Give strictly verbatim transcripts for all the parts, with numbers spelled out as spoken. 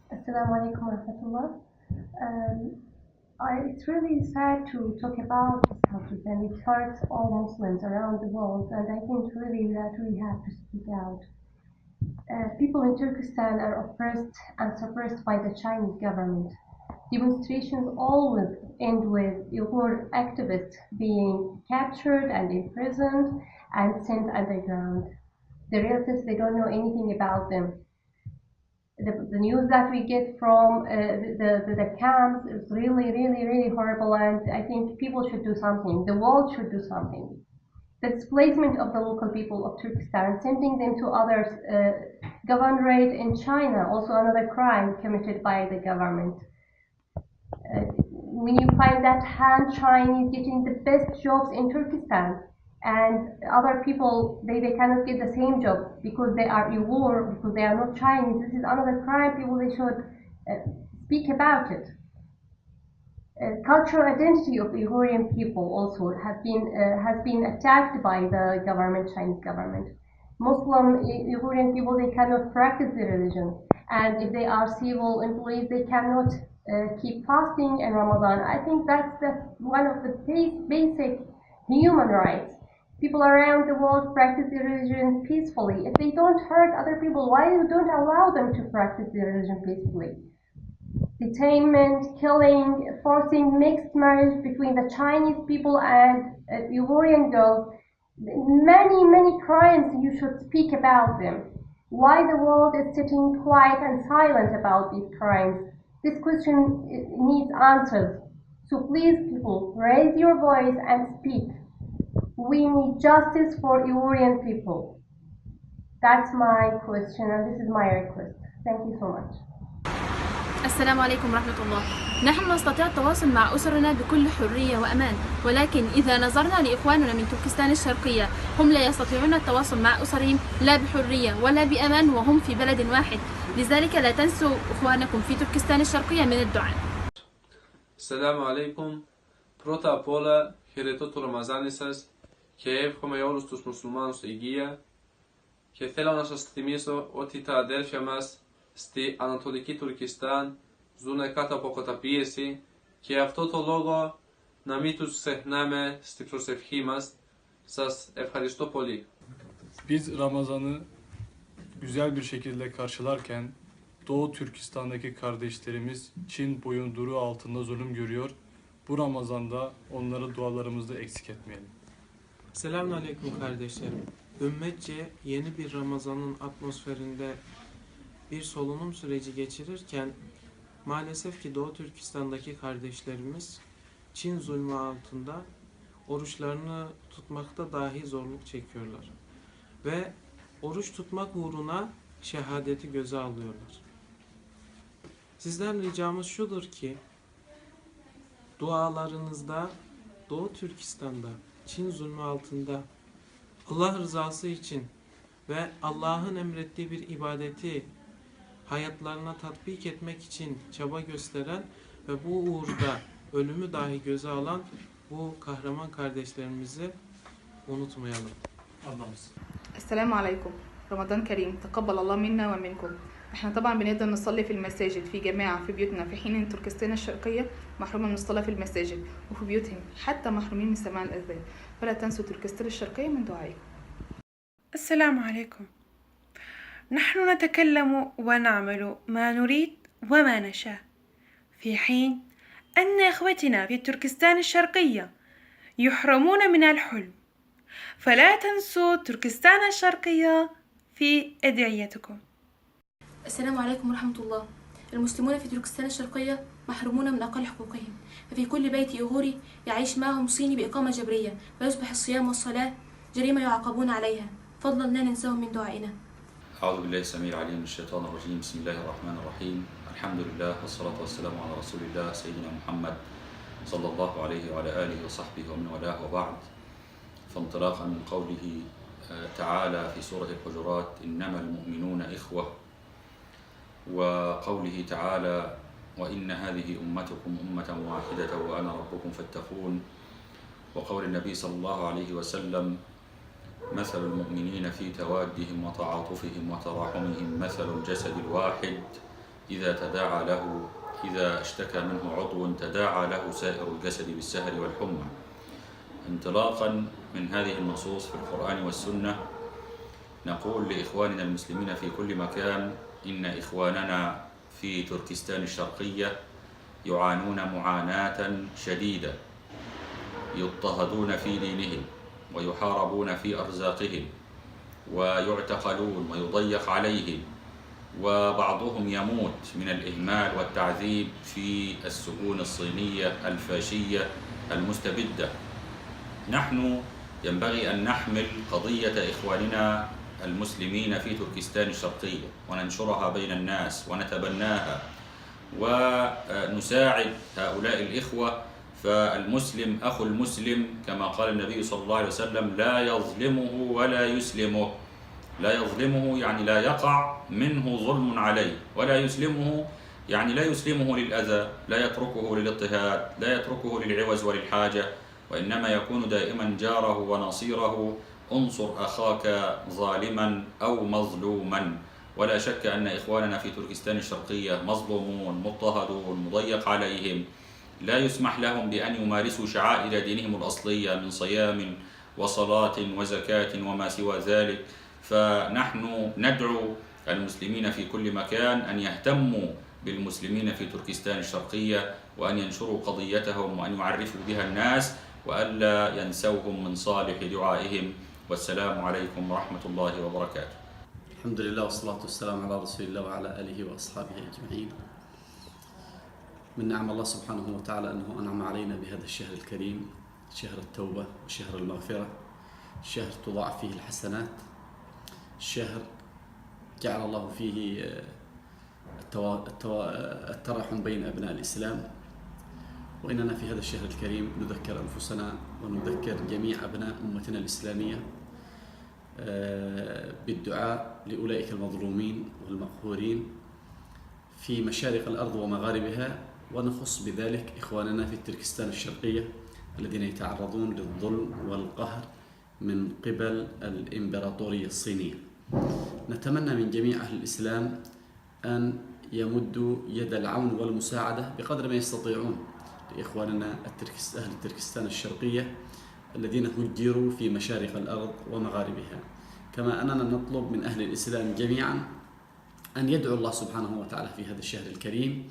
Assalamu alaikum warahmatullah. Um, I, it's really sad to talk about this subject, and it hurts all Muslims around the world. And I think really that we have to speak out. Uh, people in Turkestan are oppressed and suppressed by the Chinese government. Demonstrations always end with Uyghur activists being captured and imprisoned and sent underground. The relatives, they don't know anything about them. The, the news that we get from uh, the, the, the camps is really, really, really horrible, and I think people should do something. The world should do something. The displacement of the local people of Turkestan, sending them to others, uh, governorate in China, also another crime committed by the government. Uh, when you find that Han Chinese getting the best jobs in Turkestan, and other people, they, they cannot get the same job because they are Uyghur, because they are not Chinese, this is another crime people, they should uh, speak about it. Uh, cultural identity of Uyghurian people also have been uh, has been attacked by the government, Chinese government. Muslim Uyghurian people, they cannot practice their religion, and if they are civil employees, they cannot uh, keep fasting in Ramadan. I think that's the, one of the basic human rights. People around the world practice their religion peacefully. If they don't hurt other people, why you don't allow them to practice their religion peacefully? Detainment, killing, forcing mixed marriage between the Chinese people and uh, Uyghurian girls. Many, many crimes, you should speak about them. Why the world is sitting quiet and silent about these crimes? This question needs answers. So please, people, raise your voice and speak. We need justice for Uyghurian people. That's my question and this is my request. Thank you so much. السلام عليكم ورحمة الله. نحن نستطيع التواصل مع أسرنا بكل حرية وأمان، ولكن إذا نظرنا لإخواننا من تركستان الشرقية، هم لا يستطيعون التواصل مع أسرهم لا بحرية ولا بأمان وهم في بلد واحد. لذلك لا تنسوا إخوانكم في تركستان الشرقية من الدعاء. Selamun aleyküm. Prota pole, hiritu tu Ramazani sas, kiev home jaurus tus musulmanus igia, che thela nasa stimiso oti ta adelfia mas sti Anatoliki Turkistan, zune kata poko ta piesi, che avto to logo na mi tus sehname sti prosefhi mas, sas efharisto poli. Biz Ramazan'ı güzel bir şekilde karşılarken Doğu Türkistan'daki kardeşlerimiz Çin boyunduruğu altında zulüm görüyor. Bu Ramazan'da onları dualarımızda eksik etmeyelim. Selamun Aleyküm kardeşlerim. Ümmetçe yeni bir Ramazan'ın atmosferinde bir solunum süreci geçirirken maalesef ki Doğu Türkistan'daki kardeşlerimiz Çin zulmü altında oruçlarını tutmakta dahi zorluk çekiyorlar. Ve oruç tutmak uğruna şehadeti göze alıyorlar. Sizden ricamız şudur ki dualarınızda Doğu Türkistan'da Çin zulmü altında Allah rızası için ve Allah'ın emrettiği bir ibadeti hayatlarına tatbik etmek için çaba gösteren ve bu uğurda ölümü dahi göze alan bu kahraman kardeşlerimizi unutmayalım. السلام عليكم. رمضان كريم، تقبل الله منا ومنكم. احنا طبعا بنقدر نصلي في المساجد في جماعة في بيوتنا، في حين ان تركستان الشرقية محرومة من الصلاة في المساجد وفي بيوتهم حتى محرومين من سماع الأذان. فلا تنسوا تركستان الشرقية من دعائكم. السلام عليكم. نحن نتكلم ونعمل ما نريد وما نشاء، في حين أن إخوتنا في تركستان الشرقية يحرمون من الحلم. فلا تنسوا تركستان الشرقية في أدعيتكم. السلام عليكم ورحمة الله. المسلمون في تركستان الشرقية محرومون من أقل حقوقهم، ففي كل بيت أيغوري يعيش معهم صيني بإقامة جبرية، فيصبح الصيام والصلاة جريمة يعاقبون عليها، فضلا لا ننساهم من دعائنا. أعوذ بالله السميع العليم من الشيطان الرجيم. بسم الله الرحمن الرحيم. الحمد لله والصلاة والسلام على رسول الله سيدنا محمد صلى الله عليه وعلى آله وصحبه ومن والاه وبعد. فانطلاقا من قوله تعالى في سورة الحجرات: إنما المؤمنون إخوة، وقوله تعالى: وإن هذه أمتكم أمة واحدة وأنا ربكم فاتقون، وقول النبي صلى الله عليه وسلم: مثل المؤمنين في توادهم وتعاطفهم وتراحمهم مثل الجسد الواحد إذا تداعى له، إذا اشتكى منه عضو تداعى له سائر الجسد بالسهر والحمى. انطلاقا من هذه النصوص في القرآن والسنة، نقول لإخواننا المسلمين في كل مكان: إن إخواننا في تركستان الشرقية يعانون معاناة شديدة، يضطهدون في دينهم، ويحاربون في أرزاقهم، ويعتقلون ويضيق عليهم، وبعضهم يموت من الإهمال والتعذيب في السجون الصينية الفاشية المستبدة. نحن ينبغي أن نحمل قضية إخواننا المسلمين في تركستان الشرقية وننشرها بين الناس ونتبناها ونساعد هؤلاء الإخوة. فالمسلم أخو المسلم، كما قال النبي صلى الله عليه وسلم: لا يظلمه ولا يسلمه. لا يظلمه يعني لا يقع منه ظلم عليه، ولا يسلمه يعني لا يسلمه للأذى، لا يتركه للاضطهاد، لا يتركه للعوز وللحاجة، وإنما يكون دائما جاره ونصيره. انصر أخاك ظالما أو مظلوما. ولا شك أن إخواننا في تركستان الشرقية مظلومون، مضطهدون، مضيق عليهم، لا يسمح لهم بأن يمارسوا شعائر دينهم الأصلية من صيام وصلاة وزكاة وما سوى ذلك. فنحن ندعو المسلمين في كل مكان أن يهتموا بالمسلمين في تركستان الشرقية، وأن ينشروا قضيتهم، وأن يعرفوا بها الناس، وألا ينسوهم من صالح دعائهم. والسلام عليكم ورحمة الله وبركاته. الحمد لله والصلاة والسلام على رسول الله وعلى آله وأصحابه أجمعين. من نعم الله سبحانه وتعالى أنه أنعم علينا بهذا الشهر الكريم، شهر التوبة وشهر المغفرة، شهر تضاعف فيه الحسنات، شهر جعل الله فيه، آه، التوا-، التوا-، آه، التراحم بين أبناء الإسلام. وإننا في هذا الشهر الكريم نذكر أنفسنا ونذكر جميع أبناء أمتنا الإسلامية، آه، بالدعاء لأولئك المظلومين والمقهورين في مشارق الأرض ومغاربها، ونخص بذلك إخواننا في تركستان الشرقية الذين يتعرضون للظلم والقهر من قبل الإمبراطورية الصينية. نتمنى من جميع أهل الإسلام أن يمدوا يد العون والمساعدة بقدر ما يستطيعون لإخواننا التركس-، أهل تركستان الشرقية الذين هجروا في مشارق الأرض ومغاربها، كما أننا نطلب من أهل الإسلام جميعا أن يدعو الله سبحانه وتعالى في هذا الشهر الكريم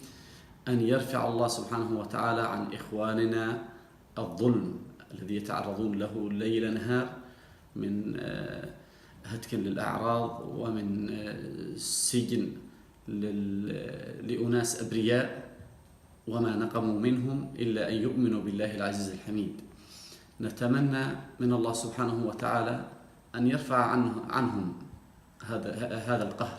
أن يرفع الله سبحانه وتعالى عن إخواننا الظلم الذي يتعرضون له ليل نهار من، آه، هتك للأعراض ومن، آه، سجن لل-، لأناس أبرياء وما نقموا منهم إلا أن يؤمنوا بالله العزيز الحميد. نتمنى من الله سبحانه وتعالى أن يرفع عنه، عنهم هذا، هذا القهر.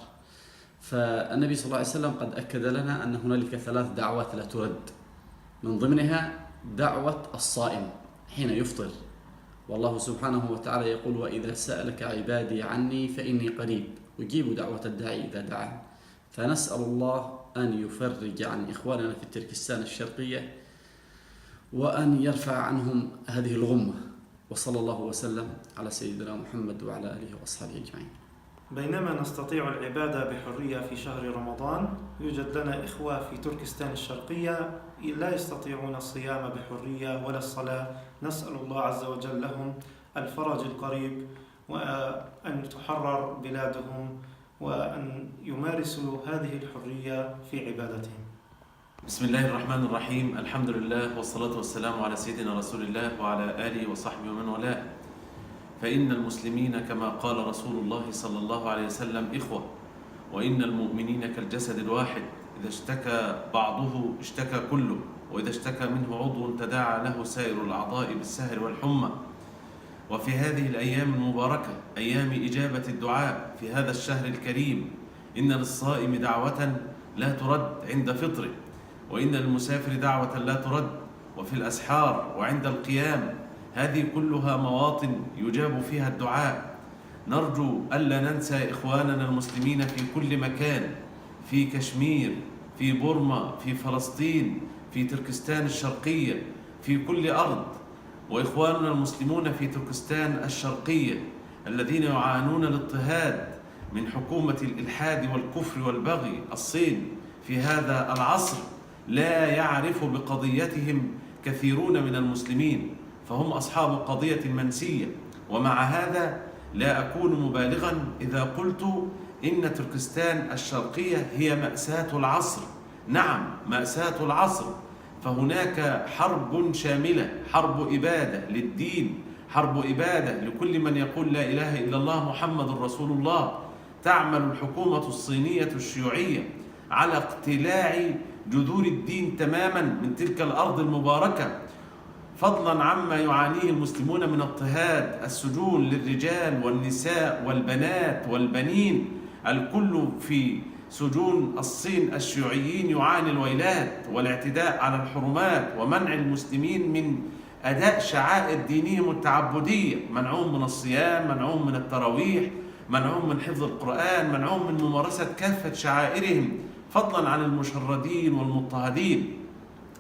فالنبي صلى الله عليه وسلم قد أكد لنا أن هنالك ثلاث دعوات لا ترد، من ضمنها دعوة الصائم حين يفطر، والله سبحانه وتعالى يقول: "وإذا سألك عبادي عني فإني قريب أجيب دعوة الداعي إذا دعان". فنسأل الله أن يفرج عن إخواننا في تركستان الشرقية وأن يرفع عنهم هذه الغمة. وصلى الله وسلم على سيدنا محمد وعلى آله وأصحابه أجمعين. بينما نستطيع العبادة بحرية في شهر رمضان، يوجد لنا إخوة في تركستان الشرقية لا يستطيعون الصيام بحرية ولا الصلاة. نسأل الله عز وجل لهم الفرج القريب، وأن تحرر بلادهم، وأن يمارسوا هذه الحرية في عبادتهم. بسم الله الرحمن الرحيم. الحمد لله والصلاة والسلام على سيدنا رسول الله وعلى آله وصحبه ومن والاه. فإن المسلمين كما قال رسول الله صلى الله عليه وسلم إخوة، وإن المؤمنين كالجسد الواحد إذا اشتكى بعضه اشتكى كله، وإذا اشتكى منه عضو تداعى له سائر الأعضاء بالسهر والحمى. وفي هذه الأيام المباركة، أيام إجابة الدعاء في هذا الشهر الكريم، إن للصائم دعوة لا ترد عند فطره، وإن للمسافر دعوة لا ترد، وفي الأسحار وعند القيام، هذه كلها مواطن يجاب فيها الدعاء. نرجو ألا ننسى إخواننا المسلمين في كل مكان، في كشمير، في بورما، في فلسطين، في تركستان الشرقية، في كل أرض، وإخواننا المسلمون في تركستان الشرقية الذين يعانون الاضطهاد من حكومة الإلحاد والكفر والبغي الصين في هذا العصر لا يعرف بقضيتهم كثيرون من المسلمين، فهم أصحاب قضية منسية. ومع هذا لا أكون مبالغا إذا قلت إن تركستان الشرقية هي مأساة العصر. نعم، مأساة العصر. فهناك حرب شاملة، حرب إبادة للدين، حرب إبادة لكل من يقول لا إله إلا الله محمد رسول الله. تعمل الحكومة الصينية الشيوعية على اقتلاع جذور الدين تماما من تلك الأرض المباركة، فضلا عما يعانيه المسلمون من اضطهاد، السجون للرجال والنساء والبنات والبنين. الكل في سجون الصين الشيوعيين يعاني الويلات والاعتداء على الحرمات ومنع المسلمين من أداء شعائر دينهم التعبدية، منعهم من الصيام، منعهم من التراويح، منعهم من حفظ القرآن، منعهم من ممارسة كافة شعائرهم، فضلا عن المشردين والمضطهدين.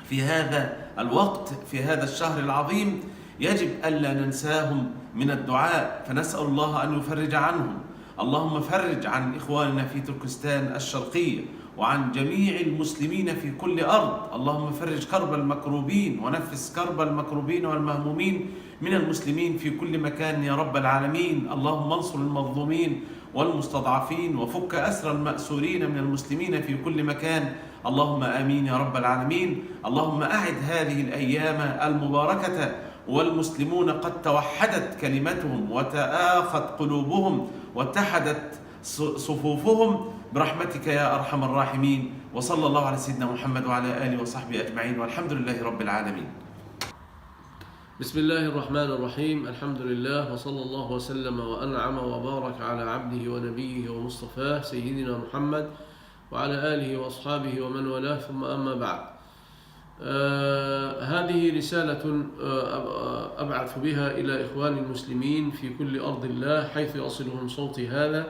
في هذا الوقت، في هذا الشهر العظيم، يجب ألا ننساهم من الدعاء، فنسأل الله أن يفرج عنهم. اللهم فرج عن إخواننا في تركستان الشرقية وعن جميع المسلمين في كل أرض. اللهم فرج كرب المكروبين ونفس كرب المكروبين والمهمومين من المسلمين في كل مكان يا رب العالمين. اللهم انصر المظلومين والمستضعفين وفك أسر المأسورين من المسلمين في كل مكان. اللهم آمين يا رب العالمين. اللهم أعد هذه الأيام المباركة والمسلمون قد توحدت كلمتهم وتآخت قلوبهم واتحدت ص-، صفوفهم برحمتك يا أرحم الراحمين. وصلى الله على سيدنا محمد وعلى آله وصحبه أجمعين، والحمد لله رب العالمين. بسم الله الرحمن الرحيم. الحمد لله، وصلى الله وسلم وأنعم وبارك على عبده ونبيه ومصطفاه سيدنا محمد وعلى آله وأصحابه ومن والاه، ثم أما بعد. آه، هذه رسالة، آه، أب-، أبعث بها إلى إخواني المسلمين في كل أرض الله حيث يصلهم صوتي هذا.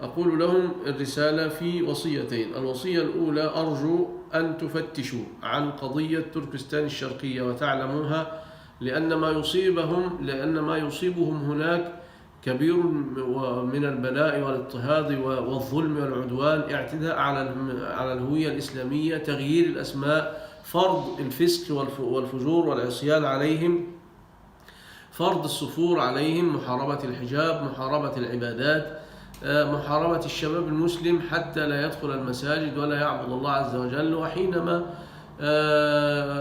أقول لهم الرسالة في وصيتين. الوصية الأولى: أرجو أن تفتشوا عن قضية تركستان الشرقية وتعلموها، لأن ما يصيبهم، لأن ما يصيبهم هناك كبير من البلاء والاضطهاد والظلم والعدوان، اعتداء على الهم-، على الهوية الإسلامية، تغيير الأسماء، فرض الفسق والف-، والفجور والعصيان عليهم، فرض السفور عليهم، محاربة الحجاب، محاربة العبادات، آه، محاربة الشباب المسلم حتى لا يدخل المساجد ولا يعبد الله عز وجل. وحينما، آه، آه،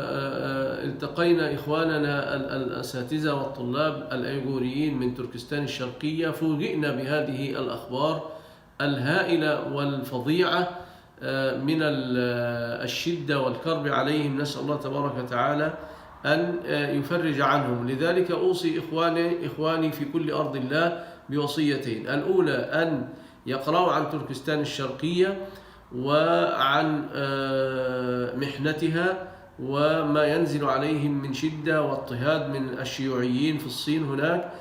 آه، التقينا إخواننا ال-، الأساتذة والطلاب الأيغوريين من تركستان الشرقية، فوجئنا بهذه الأخبار الهائلة والفظيعة، آه، من ال-، آه، الشدة والكرب عليهم. نسأل الله تبارك وتعالى أن، آه، يفرج عنهم. لذلك أوصي إخواني، إخواني في كل أرض الله بوصيتين. الأولى أن يقرأوا عن تركستان الشرقية وعن، آه، محنتها وما ينزل عليهم من شدة واضطهاد من الشيوعيين في الصين هناك.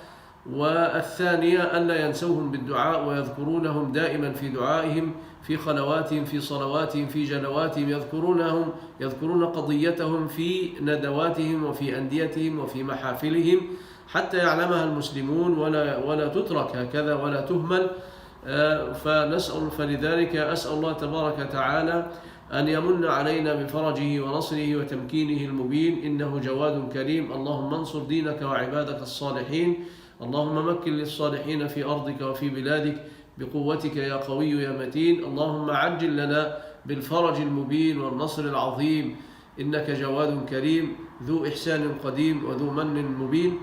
والثانية ألا ينسوهم بالدعاء ويذكرونهم دائما في دعائهم، في خلواتهم، في صلواتهم، في جلواتهم، يذكرونهم، يذكرون قضيتهم في ندواتهم وفي أنديتهم وفي محافلهم، حتى يعلمها المسلمون ولا، ولا تترك هكذا ولا تهمل. آه، فنسأل، فلذلك أسأل الله تبارك وتعالى أن يمن علينا بفرجه ونصره وتمكينه المبين، إنه جواد كريم. اللهم انصر دينك وعبادك الصالحين. اللهم مكن للصالحين في أرضك وفي بلادك بقوتك يا قوي يا متين. اللهم عجل لنا بالفرج المبين والنصر العظيم، إنك جواد كريم ذو إحسان قديم وذو من مبين.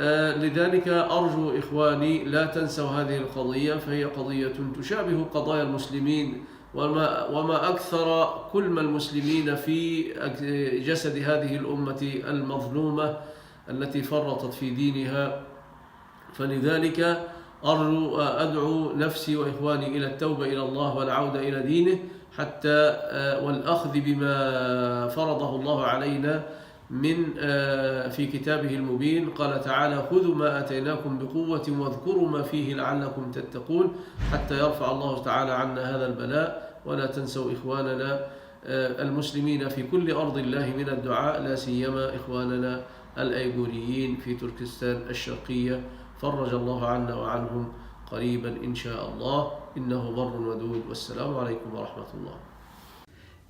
آه، لذلك أرجو إخواني لا تنسوا هذه القضية، فهي قضية تشابه قضايا المسلمين، وما، وما أكثر كلم المسلمين في أج-، جسد هذه الأمة المظلومة التي فرطت في دينها. فلذلك أرجو، أدعو نفسي وإخواني إلى التوبة إلى الله والعودة إلى دينه، حتى، آه، والأخذ بما فرضه الله علينا من، آه، في كتابه المبين. قال تعالى: "خذوا ما آتيناكم بقوة واذكروا ما فيه لعلكم تتقون"، حتى يرفع الله تعالى عنا هذا البلاء. ولا تنسوا إخواننا، آه، المسلمين في كل أرض الله من الدعاء، لا سيما إخواننا الأيغوريين في تركستان الشرقية، فرج الله عنا وعنهم قريبا إن شاء الله، إنه بر ودود. والسلام عليكم ورحمة الله.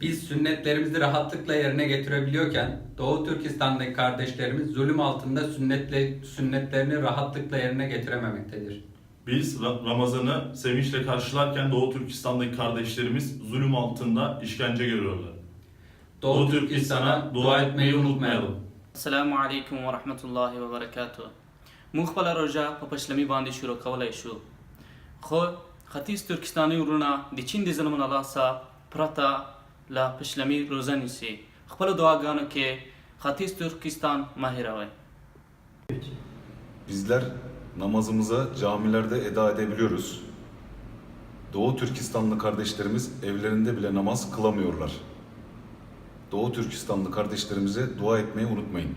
Biz sünnetlerimizi rahatlıkla yerine getirebiliyorken Doğu Türkistan'daki kardeşlerimiz zulüm altında sünnetle, sünnetlerini rahatlıkla yerine getirememektedir. Biz Ra- Ramazan'ı sevinçle karşılarken Doğu Türkistan'daki kardeşlerimiz zulüm altında işkence görüyorlar. Doğu Türkistan'a dua etmeyi unutmayalım. Ассаламу алейкум ва рахматуллахи ва баракату. Мухбала рожа папашлами ванди шуро кавалай шу. Хо, Хатис Туркистани уруна дичин дизалман аласа прата ла пашлами розаниси. Хпала дуагано ке Хатис Туркистан махиравай. Bizler namazımızı camilerde eda edebiliyoruz. Doğu Türkistanlı kardeşlerimiz evlerinde bile namaz kılamıyorlar. Doğu Türkistanlı kardeşlerimize dua etmeyi unutmayın.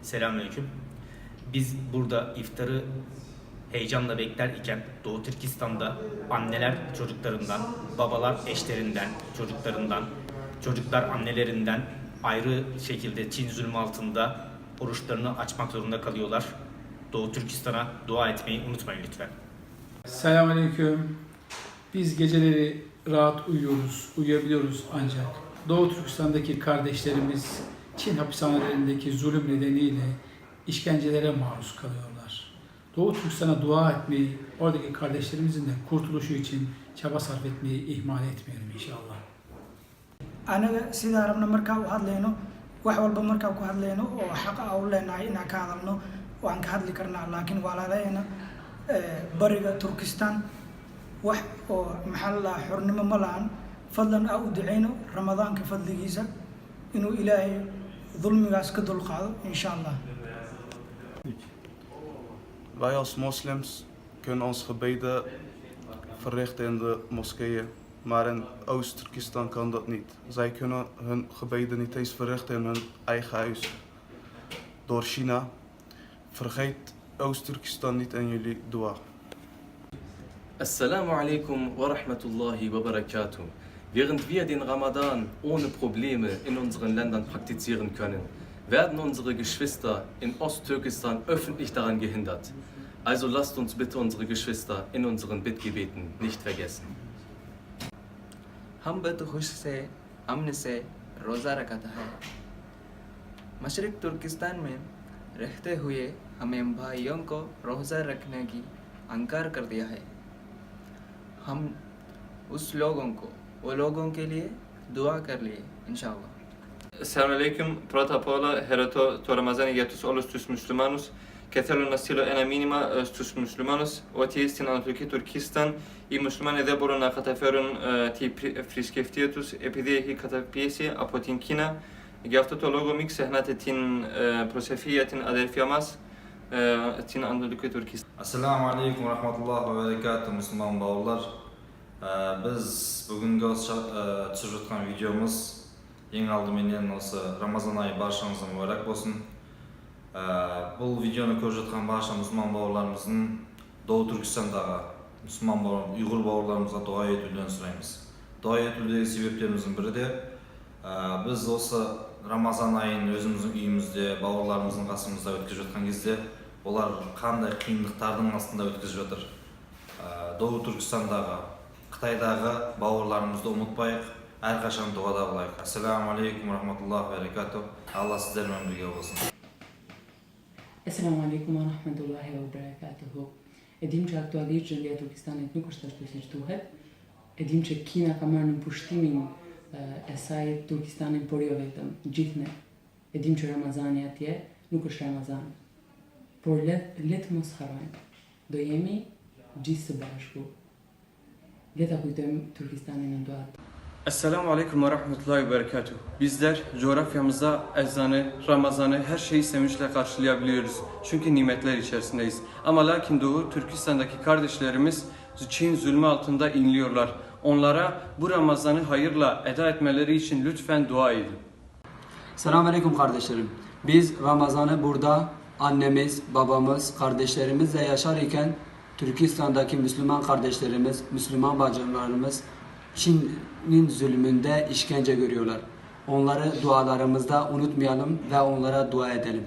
Selamünaleyküm. Biz burada iftarı heyecanla bekler iken Doğu Türkistan'da anneler çocuklarından, babalar eşlerinden, çocuklarından, çocuklar annelerinden ayrı şekilde Çin zulmü altında oruçlarını açmak zorunda kalıyorlar. Doğu Türkistan'a dua etmeyi unutmayın lütfen. Selamünaleyküm. Biz geceleri rahat uyuyoruz, uyuyabiliyoruz ancak Doğu Türkistan'daki kardeşlerimiz Çin hapishanelerindeki zulüm nedeniyle işkencelere maruz kalıyorlar. Doğu Türkistan'a dua etmeyi, oradaki kardeşlerimizin de kurtuluşu için çaba sarf etmeyi ihmal etmeyelim inşallah. Anaga sidaa rabno markaa u hadlayno, wax walba markaa ku hadlayno oo xaqa aa u leenahay inaa ka hadalno waan ka hadli karnaa, laakiin walaalaheena bariga Turkistan wax oo maxaa la dhahaa xornimo ma lahan. Fadlan aa u duceyno Ramadaanka fadligiisa inuu Ilaahay dulmigaas ka dulqaado insha Allah. Wij als moslims kunnen ons gebeden verrichten in de moskeeën, maar in Oost-Turkestan kan dat niet. Zij kunnen hun gebeden niet eens verrichten in hun eigen huis. Door China. Vergeet Oost-Turkestan niet in jullie dua. Assalamu alaikum wa rahmatullahi wa barakatuh. Während wir den Ramadan ohne Probleme in unseren Ländern praktizieren können, werden unsere Geschwister in Osttürkistan öffentlich daran gehindert. Also lasst uns bitte unsere Geschwister in unseren Bittgebeten nicht vergessen. ھەم بە خوشی سے ہم نے سے روزہ رکھتا ہے۔ مشرق ترکستان میں رہتے ہوئے ہمیں بھائیوں کو روزہ رکھنے کی انکار کر دیا ہے۔ ہم اس لوگوں کو، وہ لوگوں کے لیے دعا کر لیے انشاءاللہ۔ Selamünaleyküm, Prota Paula, Heroto, to Ramazani, Getus Olus, Tus Muslimanus, Ketelo Nasilo, Ena Minima, Tus Muslimanus, Otis, Tin Anatoki, Turkistan, I musulmani debboron na kataferon ti friskeftiyetus, epidie hi katapiyesi, apotinkina, gaftoto logo mik sehnate tin prosefia, tin adelfiamas, tin andoduke turkis. Esselamu aleyküm ve rahmetullah ve berekatuhu, Müslüman bağlılar. Ee, biz bugünkü olsa, e, düşürüp atkan videomuz, en aldı menen olsa Ramazan ayı barşamızda mübarek olsun. Ee, bu videonü körüp atkan barşa Müslüman bağlılarımızın Doğu Türkistan'daki Müslüman bağlı, Uygur bağlılarımıza dua etmelerini sorayımız. Dua etmedeki sebeplerimizin biri de, e, biz olsa Ramazan ayını özümüzün üyümüzde, bağlılarımızın kasımızda ötküzüp atkan gizde, olar kanday kıyınlıklardan aslında ötküzüp atır. Ee, Doğu Türkistan'daki, Kıtay'daki bağlılarımızı da unutmayık. Her kaşan duada olayık. Esselamu aleyküm ve rahmetullah ve berekatuhu. Allah sizlerle birge olsun. Esselamu alejkum ve rahmetullahi ve berekatuhu. Edimçe aktualîr jêndîya Turkîstanê nû kuştaş tu sîc tu het. Edimçe kîna kamernin puştîmîn, e, esayê Turkîstanê porî ovetim. Cîhne. Edimçe Ramazanî etiye, nû kuş Ramazan. Por let, let mos xerayn. Doyemî, cîh sibaş bu. Leta kuytem Turkîstanê nû duat. Esselamu aleyküm ve rahmetullahi ve berekatuhu. Bizler coğrafyamıza ezanı, Ramazanı, her şeyi sevinçle karşılayabiliyoruz. Çünkü nimetler içerisindeyiz. Ama lakin Doğu Türkistan'daki kardeşlerimiz Çin zulmü altında inliyorlar. Onlara bu Ramazanı hayırla eda etmeleri için lütfen dua edin. Selamünaleyküm kardeşlerim. Biz Ramazan'ı burada annemiz, babamız, kardeşlerimizle yaşar iken Türkistan'daki Müslüman kardeşlerimiz, Müslüman bacılarımız Çin'in zulmünde işkence görüyorlar. Onları dualarımızda unutmayalım ve onlara dua edelim.